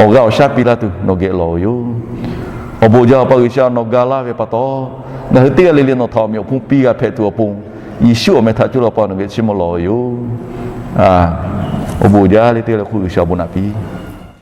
awˬ g'a awˬ shaˉ piˇ laˇ tuˬ nawˬ geh lawˬ ve yoˬ. Awˬ bon jaˇ, Awˬ pa G'uiˬsha nawˬ ga laˇ ve pa taw, ngaˬ hui teˇ g'aˇ le le nawˬ htaꞈ awˬ meꞈ awˬ hponˇ piˇ g'a hpehꞈ tuˬ awˬ pon, Yeˍsuˆ awˬ meh htaꞈ cuˇ leh Awˬ pa nawˬ geh chiˇ mvuh lawˬ ve yoˬ. Awˬ bon jaˇ le teˇ g'aˇ le hk'oˆ G'uiˬsha awˬ bon naꞈ piˇ